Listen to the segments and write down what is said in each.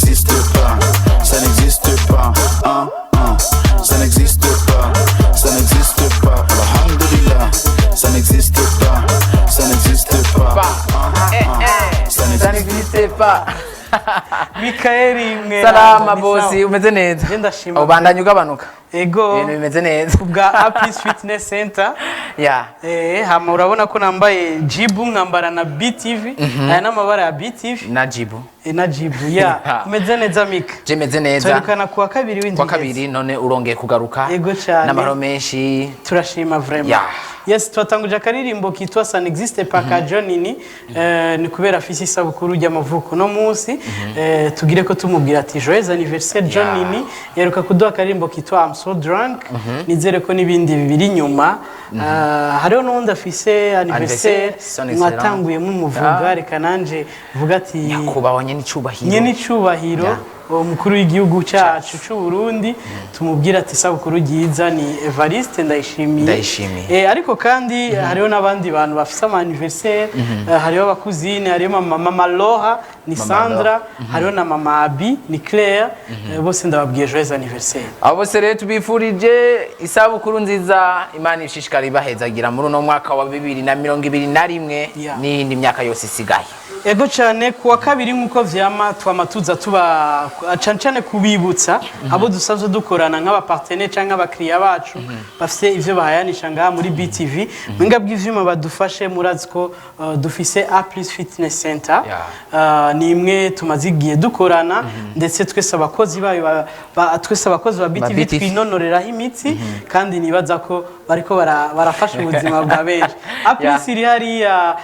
n'existe pas, ça n'existe pas, hein, hein. Ça n'existe pas, ça n'existe pas. Alhamdulillah, ça n'existe pas, ça n'existe pas, hein, hein. Ça Ça n'existe n'existe pas. Mikaeli Mweranda, Salama ni bosi, sawa. umeze neza? Je ndashima. Ubandanya ugabanuka. Ego. Ibintu bimeze neza. Kubwa Apis Fitness Center. Hama urabona ko nambaye jibu, nkambara na BTV. Aya n'amabara ya BTV. Na jibu. Na jibu ya. Umeze neza, Mika? Je meze neza. Tuherukana kuwa kabiri w'indwi Kwa iheze. kabiri, none urongeye kugaruka. Ego cyane. N'amahoro menshi. Turashima vraiment. Yes, twatanguje akaririmbo kitwa "Ça n'existe pas" ka John Nini. Ni kubera afise isabukuru ry'amavuko no munsi. Tugire ko tumubwira ati "Joyeux anniversaire, John Nini". Yaruka kuduha akaririmbo kitwa "I'm So Drunk". Nizere ko n'ibindi bibiri inyuma. Hariho n'uwundi afise anniversaire. Son excellence. Mwatanguye mumuvuga, reka nanje vuga ati nyakubahwa nyene icubahiro. Nyene icubahiro, umukuru w'igihugu cyacu cy'u Burundi, tumubwira ati "Isabukuru ryiza", ni Evariste Ndayishimiye. Ndayishimiye. Ariko kandi hariho n'abandi bantu bafise ama anniversaire. Hariho abakuzine, hariho mama Loha ni Mama. Sandra, hariho na mama Abi ni Claire. Bose ndababwiye joyeux anniversaire. Abo bose rero tubifurije isabukuru nziza, Imana ishishikara ibahezagira muri uno mwaka wa 2021 n'iyindi myaka yose isigaye. Ego cyane. Kuwa kabiri nk'uko vyama, twama tuza tuba cane cane kubibutsa abo dusanzwe dukorana nk'aba partenaire canke abakiriya bacu bafise ivyo bahayanisha ngaha muri BTV. Mwinga bw'ivyuma badufashe, murazi ko dufise A Plus Fitness Center. Ni imwe tumaze igihe dukorana, ndetse twese abakozi bayo twese abakozi ba BTV BTV. twinonoreraho imitsi, kandi nibaza ko bariko barafasha ubuzima bwa benshi. A Plus iri hariya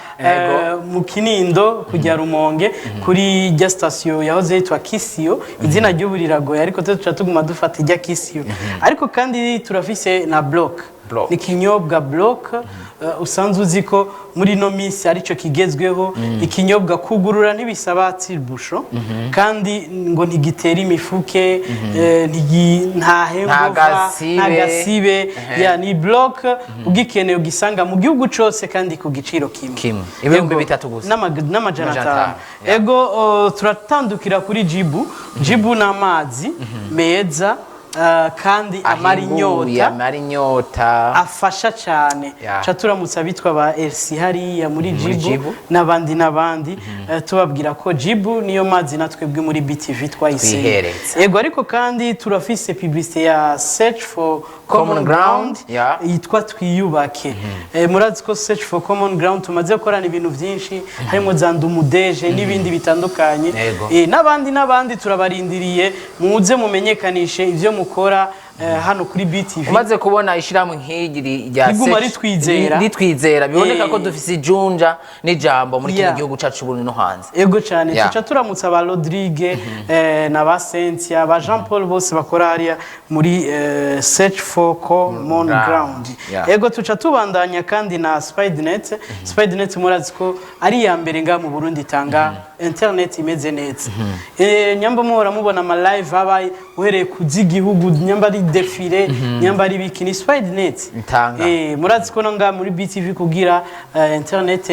mu Kinindo kujya Rumonge, kuri rya sitasiyo yahoze yitwa Kisiyo. Izina ry'ubu riragoye, ariko twe tuca tuguma dufata ijya Kisiyo. Ariko kandi turafise na Block. Block. Ni ikinyobwa Block, usanzwe uzi ko muri ino minsi aricyo kigezweho. Ikinyobwa kugurura ntibisaba tire-bouchon, kandi ngo ntigitera imifuke, nta hangover, gasibe. Nta gasibe. Ya, ni Block ugikeneye ugisanga mu gihugu cyose kandi ku giciro kimwe. Kimwe. Ibihumbi Ego, 3 gusa. n'amajana Amajana 5. 5. Ego, turatandukira kuri Jibu. Jibu ni amazi meza, kandi amara ahinguye, inyota. Amara inyota. Afasha cyane. Ca turamutse abitwa ba Elsi hariya muri Muri Jibu Jibu. n'abandi n'abandi. Tubabwira ko Jibu niyo mazi natwebwe muri BTV twahisemo. Twihereza. Ego, ariko kandi turafise publicité ya Search for Common Common Ground Ground, yitwa "Twiyubake". Murazi ko Search for Common Ground tumaze gukorana ibintu byinshi, harimo za Ndumudeje n'ibindi bitandukanye. N'abandi n'abandi turabarindiriye, muze mumenyekanishe ivyo mukora hano kuri BTV. Umaze kubona ishyirahamwe nk'iri rya Riguma ritwizera. Ritwizera, biboneka ko dufise ijunja n'ijambo muri kino gihugu cacu Burundi no hanze. Ego cyane. Tuca turamutsa ba Rodrigue na ba Cynthia, ba Jean Paul, bose bakora hariya muri Search for Common Ground. Ground. Ego, tuca tubandanya kandi na Spidernet. Spidernet murazi ko ari iya mbere ngaha mu Burundi itanga internet imeze neza. Nyamba muhora mubona ama live abaye uhereye ku z'igihugu, nyamba ari défilé, nyamba ari bikini, Spidernet Itanga. Murazi ko no ngaha muri BTV kugira internet,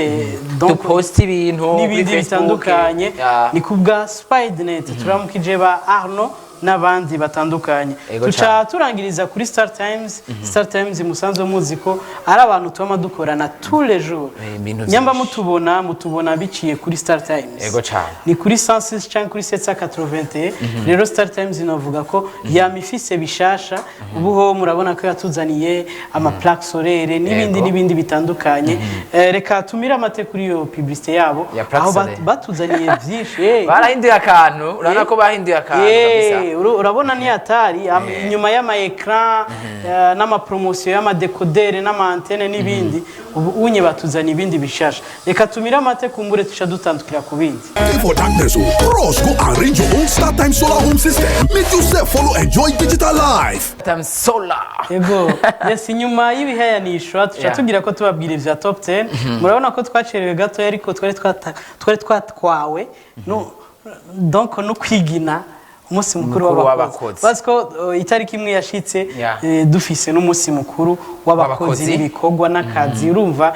donc duposta ibintu kuri n'ibindi Facebook. bitandukanye, ni kubwa Spidernet. Turamukije ba Arno n'abandi batandukanye. Ego. Tuca turangiriza kuri Star Times. Star Times musanzwe muzi ko ari abantu tubama dukorana tous les jours. Ibintu Nyamba vyinshi. mutubona biciye kuri Star Times. Ego cane. Ni kuri 106 cyangwa kuri 781. Rero Star Times inovuga ko yama ifise bishasha. Ubu ho murabona ko yatuzaniye ama plaque solaire n'ibindi n'ibindi bitandukanye. Reka tumire amate kuri iyo publicité yabo Ya plaque aho solaire. batuzaniye byinshi. Barahinduye akantu, urabona ko bahinduye akantu kabisa. Urabona ni atari inyuma y'ama écran n'ama promotion y'ama décodeur n'ama antenne n'ibindi, ubu unye batuzaniye ibindi bishasha. Reka tumire amate, kumbure tuca dutandukira ku bindi. Pay for darkness o. Bros, go arrange your own StarTime solar home system. Make yourself follow enjoy digital life. Time Solar. Ego, yes, inyuma y'ibihayanisho tuca tugira ko tubabwira ivya top 10. Murabona ko twacerewe gatoya, ariko twari twatwawe no donc no kwigina umunsi mukuru Mukuru w'abakozi. w'abakozi. Bazi ko itariki imwe yashitse dufise n'umunsi mukuru w'abakozi W'abakozi. n'ibikorwa n'akazi. Urumva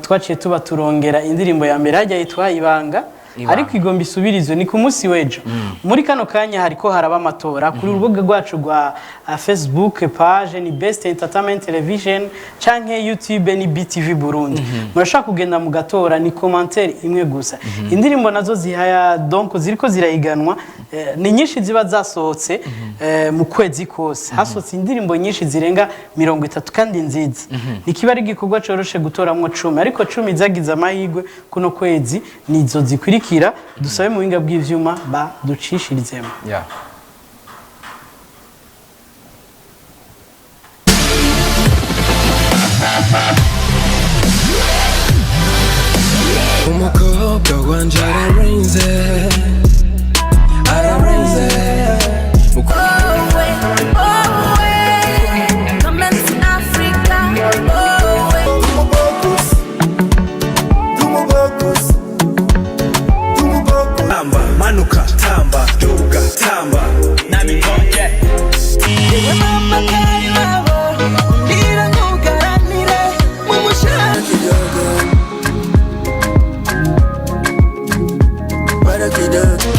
twaciye tuba turongera indirimbo ya mbere hajya yitwa "Ibanga". Ibanga. Ariko igomba isubirizwe, ni ku munsi w'ejo. Muri kano kanya hariko haraba amatora kuri urubuga rwacu rwa Facebook, page ni Best Entertainment Television, canke YouTube ni BTV Burundi. Murashaka kugenda mugatora, ni commentaire imwe gusa. Indirimbo nazo zihaya, donc ziriko zirahiganwa, ni nyinshi ziba zasohotse mu kwezi kose. Hasohotse indirimbo nyinshi zirenga 30 kandi nziza. Ntikiba ari igikorwa coroshe gutoramwo 10, ariko 10 zagize amahirwe kuno kwezi nizo zikurikira. Dusabe mu buhinga bw'ivyuma baducishirizemo. Yeah. Umukobwa wanje ararenze, ararenze. Come and see Africa. Oh, Tamba, manuka, tamba, duga, tamba. Yewe mama kari wabo, ndira nkugaranire mu mushahara. Kidogo. Bado kidogo.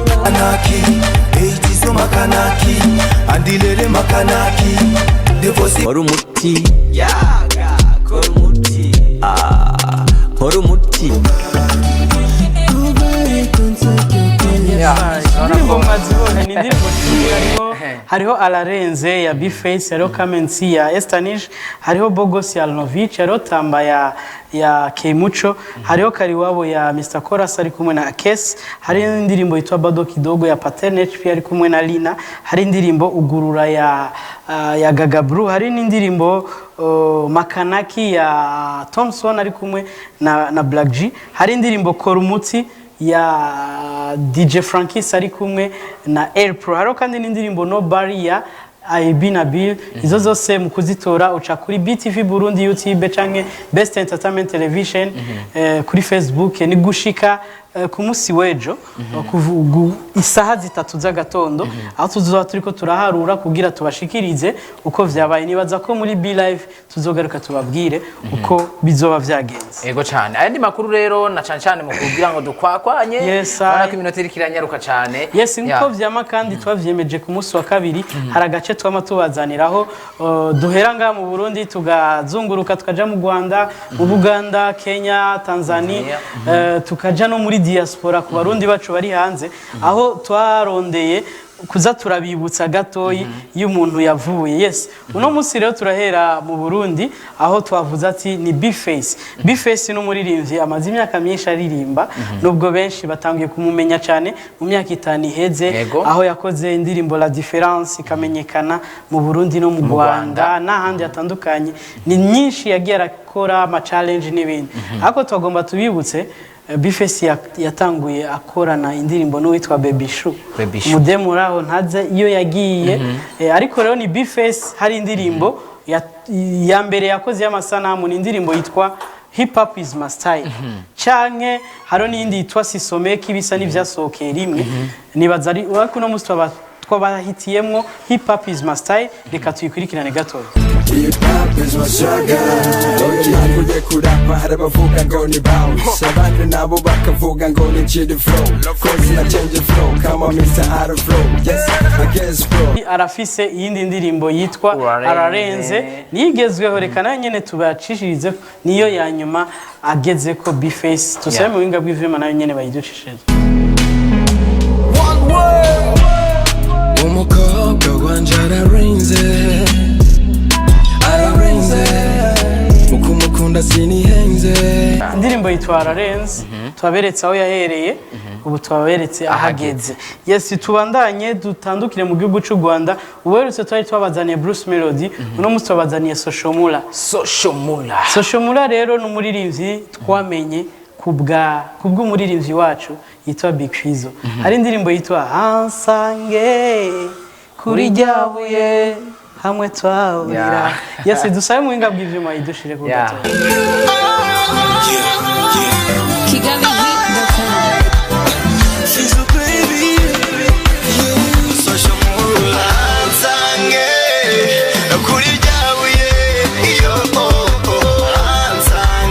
Makanaki, eitizo makanaki, andilele makanaki, devosi. Kora umuti yaga, kora umuti, ah, kora umuti. Indirimbo mwazibonye, ni indirimbo 10. Hariho Ararenze ya B-Face, hariho Kamensi ya Estanish, hariho Bogos ya Alnovich, hariho Tamba ya Kemucho, hariho Kariwabo ya Mr. Chorus ari kumwe na Kes, hariho indirimbo yitwa Bado Kidogo ya Paterne HP ari kumwe na Lina, hari indirimbo Ugurura ya Gaga Bru, hari n'indirimbo Makanaki ya Thompson ari kumwe na Black G, hari indirimbo Korumutsi ya DJ Frankis ari kumwe na Air Pro, hariho kandi n'indirimbo No Barrier ya IB na Bill. Izo zose mu kuzitora uca kuri BTV Burundi YouTube canke Best Entertainment Television kuri Facebook. Ni gushika ku munsi w'ejo isaha 3 z'agatondo, aho tuzoba turiko turaharura kugira tubashikirize uko vyabaye. Nibaza ko muri B Live tuzogaruka tubabwire uko bizoba vyagenze. Ego cyane. Ayandi makuru rero, na cyane cyane mu kugira ngo dukwakwanye, Yes, urabona I. ko iminota iriko iranyaruka cyane. Yes, nkuko vyama kandi twavyemeje ku munsi wa kabiri, hari agace twama tubazaniraho, duhera ngaha mu Burundi, tugazunguruka, tukaja mu Rwanda, mu Buganda, Kenya, Tanzania, tukaja no muri diaspora ku Barundi bacu bari hanze, aho twarondeye kuza turabibutsa gatoyi iyo umuntu yavuye. Yes, uno munsi rero turahera mu Burundi, aho twavuze ati ni B-Face. B-Face ni umuririmbyi amaze imyaka myinshi aririmba, nubwo benshi batangiye kumumenya cyane mu myaka 5 iheze, aho yakoze indirimbo La Différence ikamenyekana mu Burundi no mu Mu Rwanda Rwanda. n'ahandi hatandukanye. Ni nyinshi yagiye arakora, ama challenge n'ibindi. Ariko twagomba tubibutse, B-Face yatanguye akorana indirimbo n'uwitwa Baby Shoe. Baby Shoe. Umudemu uraho ntaze iyo yagiye. Ariko rero ni B-Face, hari indirimbo ya mbere yakoze y'amasanamu, ni indirimbo yitwa Hip Hop Is My Style, canke hariho n'iyindi yitwa Sisomeki, bisa n'ivyasohokeye rimwe. Nibaza ari ariko uno munsi twabahitiyemwo Hip Hop Is My Style. Reka tuyikurikirane gatoya. Hip hop is my struggle. Oyo ntanguye kurapa, hari abavuga ngo ni bounce, abandi nabo bakavuga ngo ni chill flow, 'cause na change flow kama Mr. Out of flow. Yes, I guess bro. Arafise iyindi ndirimbo yitwa Urarenze. Ararenze, niyo igezweho. Reka nayo nyene tubacishirize, niyo ya nyuma ageze ko B-Face. Tusabe mu buhinga bw'ivyuma nayo nyene bayiducishirize. Umukobwa wanje ararenze, ararenze, ukumukunda sinihenze. Indirimbo yitwa Ararenze. Tubaberetse aho yahereye, ubu tubaberetse ahageze. Yes, tubandanye, dutandukire mu gihugu cy'u Rwanda. Ubuherutse twari twabazaniye Bruce Melody, uno munsi twabazaniye Social Mula. Social Mula. Social Mula rero ni umuririmbyi twamenye kubwa kubw'umuririmbyi wacu yitwa Big Fizzo. Hari indirimbo yitwa Hansange kuri ryabuye hamwe twahurira. Yes, dusabe mu buhinga bw'ivyuma idushire ku gato. KigaliHit.com. She's a baby. Social Mula. Nsange kuri ryabuye iyo, oh, oh. Nsange.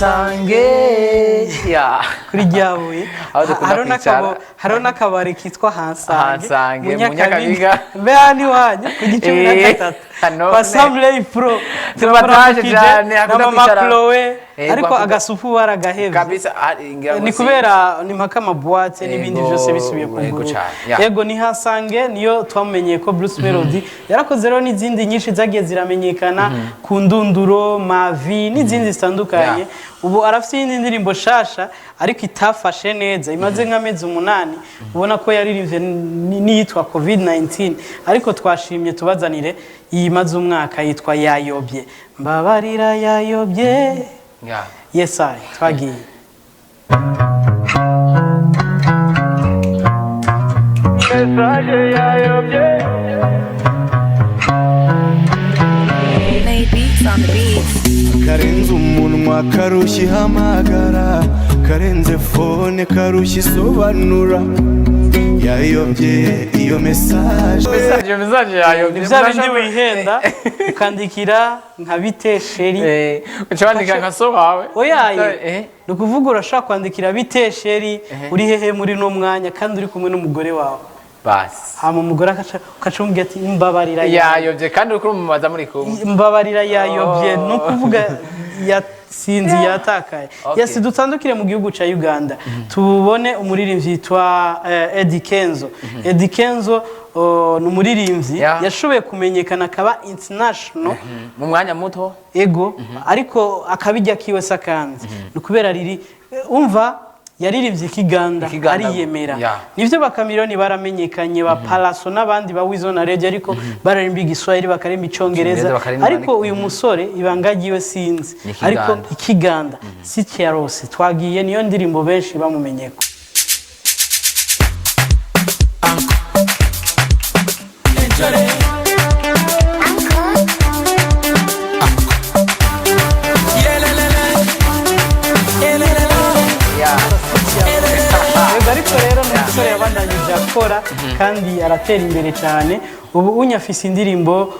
Hasange ya. Kuri ryabuye. Aho dukunda Hariho kwicara. Hariho n'akabari kitwa Hansange. Hansange, mu Nyakabiga. Mbe hano iwanyu ku gicumi na gatatu none. kwa Samley Pro. Tubataje Turamurambukije cyane, na hakunda mama kwicara. Chloe, ariko agasupu baragahevye. Kabisa, ngira ngo Ni kubera ni mpaka amaboîte n'ibindi byose bisubiye Yego kuguru. cane, ya. Yego, ni Hasange niyo twamenyeye ko Bruce Melody yarakoze rero n'izindi nyinshi zagiye ziramenyekana ku ndunduro mavi n'izindi zitandukanye. Ubu arafite iyindi ndirimbo shasha ariko itafashe neza, imaze nk'amezi 8, ubona ko yaririmbye n'iyitwa COVID-19, ariko twashimye tubazanire iyi imaze umwaka yitwa Yayobye, mbabarira yayobye. Yes, I twagiye. Made beats on the beats. Karenze umunwa karushya ihamagara, karenze phone karushya isobanura, yayobye iyo message. Message yayobye. Ni bya bindi wihenda ukandikira nka "Bite chéri". Uca wandika nka so wawe. Oyaye, ni ukuvuga urashobora kwandikira "Bite chéri, uri hehe muri uno mwanya?" kandi uri kumwe n'umugore wawe. Basi. Hama umugore ukaca umubwira ati "Mbabarira, yayobye", kandi uri kurumubaza muri kumwe. Mbabarira yayobye. Oh. Ni ukuvuga yasinzi, yatakaye. Yes, dutandukire mu gihugu cya Uganda, tubone umuririmbyi yitwa Eddie Kenzo. Eddie Kenzo, oh, ni umuririmbyi yashoboye kumenyekana akaba international mu mwanya muto. Ego, ariko akabijya kiwe sakandi ni ukubera riri umva yaririmbye Ikiganda, Ikiganda, ariyemera. Nivyo, bakamiliyoni baramenyekanye, ba Palaso n'abandi ba Weasel na Radio, ariko baririmba Igiswahili, bakaririmba Icongereza. Icongereza, bakaririmba Ariko uyu musore ibanga ryiwe sinzi. Ni Ikiganda. Ariko Ikiganda si cyarose. Twagiye, niyo ndirimbo benshi bamumenyeko. Yego, ariko rero ni umusore yabandanyije akora kandi aratera imbere cyane. Ubu unyafise indirimbo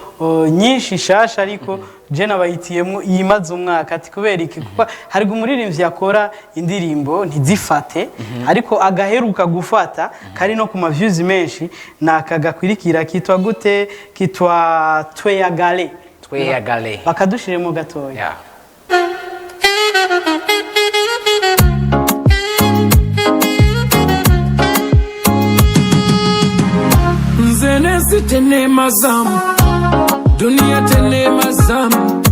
nyinshi shasha, ariko je nabayitiyemo iyimaze umwaka. Ati kubera iki? Kuko hari umuririmbyi yakora indirimbo ntizifate, ariko agaheruka gufata kari no ku ma views menshi ni aka gakwirikira kitwa gute? Kitwa Tweyagale. Tweyagale. Bakadushiremo gatoya. Nze n'ensi tenemazamu, duniya tenemazamu,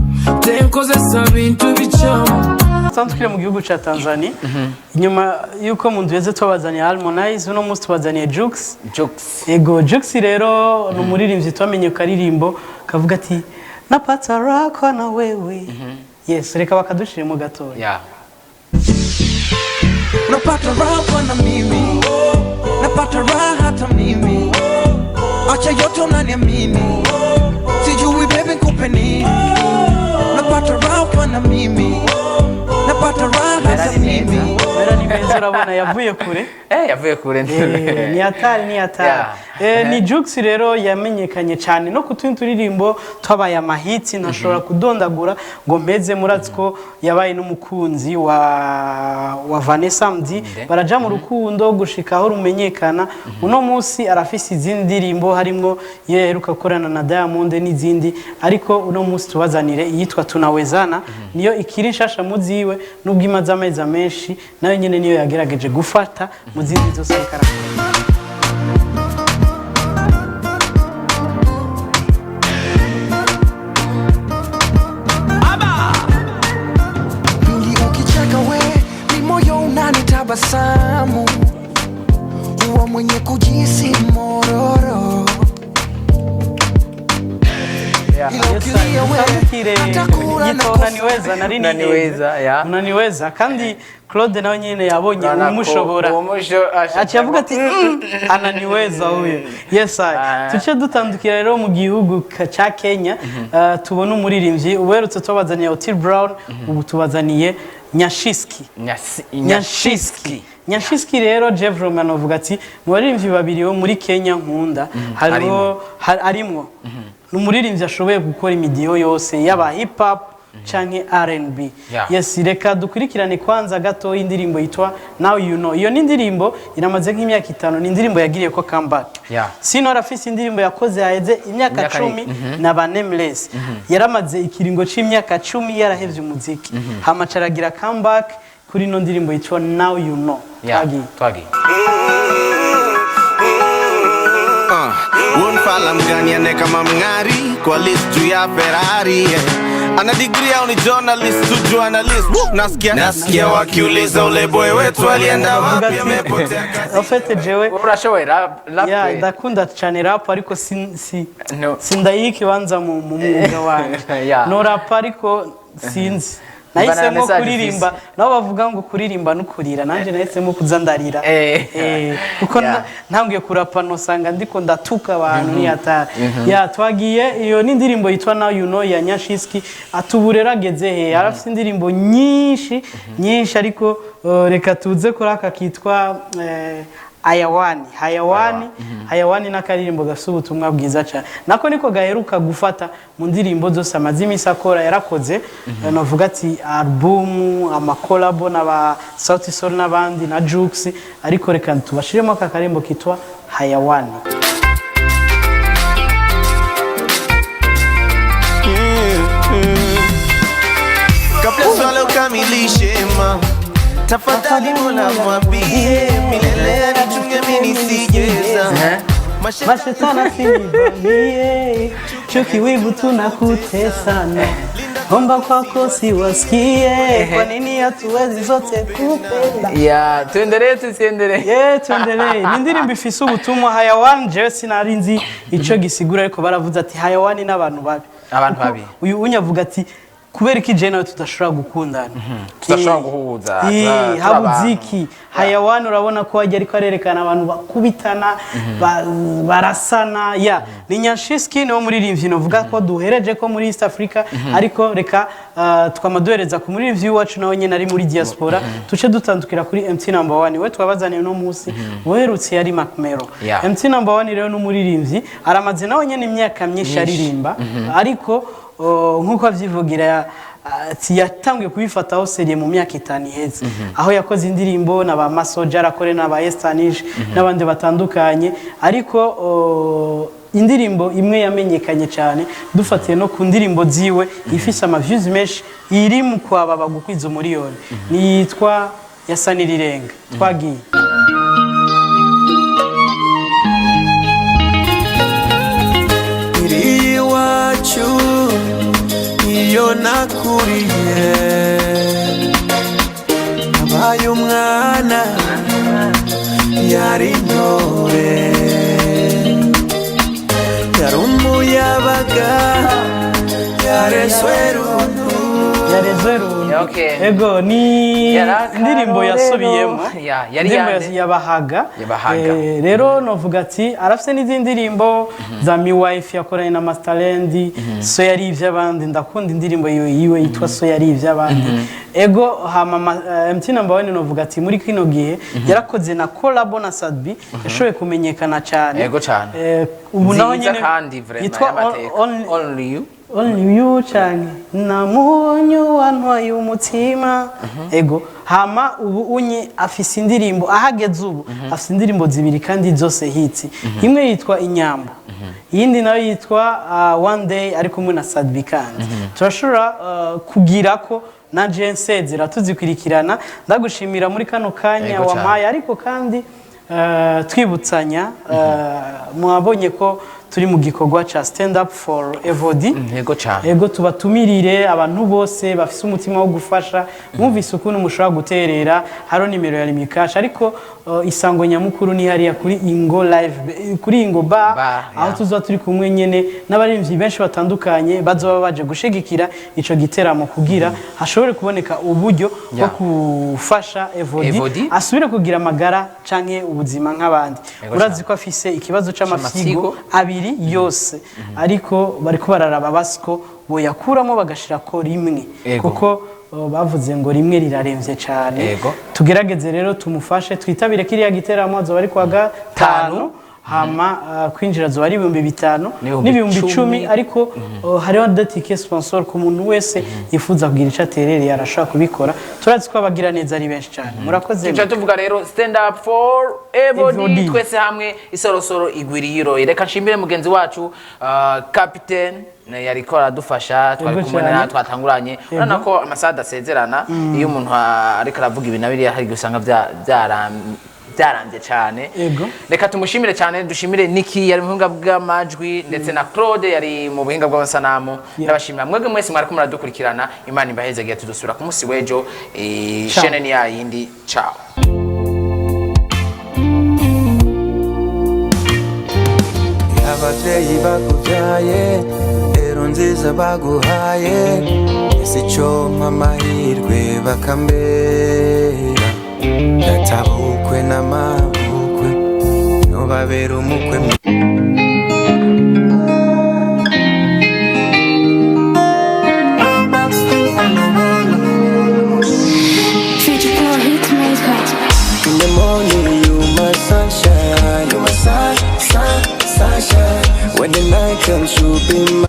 tenkozesa bintu bikyamu. Tandukire mu gihugu ca Tanzania. Inyuma yuko mu ndwi tubazaniye Harmonize, uno munsi tubazaniye Jux. Jux. Ego, Jux rero ni umuririmbyi twamenye ku karirimbo kavuga ati "Napata raha na wewe". Yes, reka bakadushiremo gatoya. Napata raha na mimi, napata raha hata mimi, acha yote unaniamini, sijui baby nikupe nini. Napata raha na mimi, napata raha hata mimi. Mera ni meza, urabona yavuye kure. Yavuye kure. Ni hatari, ni hatari. Ni Jux rero yamenyekanye cyane no ku tundi turirimbo twabaye amahitsi ntashobora kudondagura ngo mpeze. Murazi ko yabaye n'umukunzi wa Vanessa Mdi, baraja mu rukundo gushika aho rumenyekana. Uno munsi arafise izindi ndirimbo, harimwo iyo yaheruka gukorana na Diamond n'izindi, ariko uno munsi tubazanire iyitwa Tunawezana, niyo ikiri nshasha muziwe nubwo imaze amezi menshi. Nayo nyene niyo yagerageje gufata mu zindi zose ariko arakora. Pindi ukicheka we ni moyo unanitabasamu, huwa mwenye kujisi mororo. Ila ukilia we Dutandukire atakura yitwa Unaniweza, nari nihenze. Unaniweza, ya. Unaniweza, kandi Claude nawe nyene yabonye Urabona ko umushobora, aciye avuga ati ananiweza huyo". Yes, I tuce dutandukira rero mu gihugu ca Kenya, tubone umuririmbyi ubuherutse tubazaniye Otile Brown, ubu tubazaniye Nyashiski. Nyashiski. Nyashiski rero, Jeff Roman avuga ati mu baririmbyi babiri bo muri Kenya nkunda hariho arimwo. Ni umuririmbyi ashoboye gukora imidiho yose, yaba hip hop. Canke R&B. Yeah. Yes, reka dukurikirane kwanza gato indirimbo yitwa Now You Know. Iyo ni indirimbo iramaze nk'imyaka 5, ni indirimbo yagiriye ko comeback. Sino arafise indirimbo yakoze haheze imyaka Imyaka 10 na ba Nameless. Yaramaze ikiringo c'imyaka 10 yarahevye umuziki. Hama caragira comeback kuri ino ndirimbo yitwa Now You Know. Twagiye. Twagiye. Unfala mgani ane kama mng'ari kwa list juu ya Ferrari, yeah. Ana degree au ni journalist tu journalist. Nasikia nasikia wakiuliza ule boy wetu alienda wapi, amepotea. En fait, jewe Urashoboye rap rap? Ya, ndakunda cyane rap, ariko si No. sindayiha ikibanza mu mwuga wanje. No rap, ariko sinzi, nahisemo message. Kuririmba nabo bavuga ngo kuririmba no kurira, nanjye nahisemo kuza ndarira. Kuko ntangiye kurapa nosanga ndiko ndatuka abantu, niyatari ya. Twagiye. Iyo ni indirimbo yitwa Now You Know ya Nyashiski. Atubu rero ageze he, arafite indirimbo nyinshi nyinshi, ariko reka tuze kuri aka kitwa Hayawani. Hayawani, Hayawani n'akaririmbo gafite ubutumwa bwiza cyane, nako niko gaheruka gufata mu ndirimbo zose amaze iminsi akora. Yarakoze, navuga ati album, amakolabo n'aba Sauti Sol n'abandi na Jux, ariko reka tubashiremo aka karimbo kitwa Hayawani. Kabla swala ukamilishe ma, tafadhali Mola mwambie milele anichunge mimi nisijeza Mashetani asinivamie, chuki wivu tunakutesana, omba kwako siwasikie, kwa nini hatuwezi zote kupenda? Ya, tuendelee tusiendelee? Ye, tuendelee. Ni indirimbo ifise ubutumwa. Hayawani, jewe sinari nzi ico gisigura, ariko baravuze ati hayawani n'abantu babi. Abantu Kuko babi. uyu unyavuga ati kubera iki jewe nawe tudashobora gukundana? Tudashobora guhuza, turi habuze abantu. iki? Hayawani, urabona ko wajya ariko arerekana abantu bakubitana, barasana. Ya, ni Nyashiski, niwo muririmbyi novuga ko duhereje ko muri East Africa, ariko reka twama duhereza ku muririmbyi wacu nawe nyene ari muri diaspora, tuce dutandukira kuri MT Number 1 we twabazaniye uno munsi. Uherutse yari Mac Mero. MT Number 1 rero n'umuririmbyi aramaze nawe nyene imyaka myinshi aririmba, ariko nk'uko avyivugira ati yatanguye kubifataho sérieux mu myaka 5 iheze, aho yakoze indirimbo na ba Masoja, arakore na ba Estanish n'abandi batandukanye, ariko indirimbo imwe yamenyekanye cyane, dufatiye no ku ndirimbo ziwe, ifise ama views menshi, iri mu kwaba bagukwiza umuriyoni, ni yitwa Yasanirirenga. Twagiye. Iri iwacu iyo nakuriye, abaye umwana yari intore, yari umuyabaga, yarezwe runtu. Yarezwe runtu. Ego, ni Yari indirimbo yasubiyemo. Ya, yari Indirimbo yande? Yabahaga. Yabahaga. Rero novuga ati arafise n'izindi ndirimbo za Mi Wife yakoranye na Masterland, So yari ivy'abandi. Ndakunda indirimbo yiwe yitwa So yari ivy'abandi. Ego, hama MT Number 1 novuga ati muri kino gihe yarakoze na collabo na Sadbi, yashoboye kumenyekana cyane. Ego cyane. Ubu naho Nziza nyene kandi vraiment yitwa y'amateka. Only Only You. Only You canke namubonye wantwaye umutima. Ego, hama ubu unye afise indirimbo, ahageze ubu afise indirimbo zibiri kandi zose hits. Imwe yitwa Inyambo, iyindi nayo yitwa One Day, ari kumwe na Sadbi. Kandi turashobora kugira ko na nsezera tuzikurikirana. Ndagushimira muri kano kanya Ego cyane. wampaye, ariko kandi twibutsanya, mwabonye ko turi mu gikorwa ca Stand Up for Evody. Yego cyane. Ego, tubatumirire abantu bose bafise umutima wo gufasha. Mwumvise ukuntu mushobora guterera, haro nimero ya Limikash, ariko isango nyamukuru ni hariya kuri Ingo Live, kuri Ingo Bar, Bar, aho tuzoba turi kumwe nyene n'abaririmbyi benshi batandukanye bazoba baje gushigikira ico giteramo kugira hashobore kuboneka uburyo bwo gufasha Evody Evody. asubire kugira amagara canke ubuzima nk'abandi. Urazi ko afise ikibazo c'amafyigo C'amafyigo. abiri yose, ariko bariko bararaba basiko boyakuramo bagashirako rimwe, kuko bavuze ngo rimwe riraremvye cane. Tugerageze rero tumufashe, twitabire kiriya giteramo, azoba ari kuwa gatanu. Hama kwinjira zoba ari 5000 N'ibihumbi n'ibihumbi 10. 10, ariko hariho des tickets sponsor ku muntu wese yifuza kugira icyo aterereye, arashobora kubikora. Turazi ko abagira neza ari benshi cyane. Murakoze. Tuca tuvuga rero stand up for Evody. Evody. Twese hamwe, isorosoro igwiriye iroye. Reka nshimire mugenzi wacu capitaine yariko aradufasha, twari Yego kumwe cyane. na twatanguranye. Urabona ko amasaha adasezerana. Iyo umuntu ariko aravuga ibi na biriya, hari igihe usanga byarambye cyane. Reka tumushimire cyane, dushimire Niki yari mu buhinga bw'amajwi, ndetse na Claude yari mu buhinga bw'amasanamu. Ndabashimira mwebwe mwese mwariko muradukurikirana. Imana ibahezagiye. Tudusubira ku munsi w'ejo. Ciao. Shene ni yayindi. Ciao. Ababyeyi bakubyaye, rero nziza baguhaye, ese icyo amahirwe bakambera databukwe n'amabukwe, nubabera umukwe. Future Pro Hitmaker. In the morning, you my sunshine, you my sun, sun, sunshine. When the night comes, you be my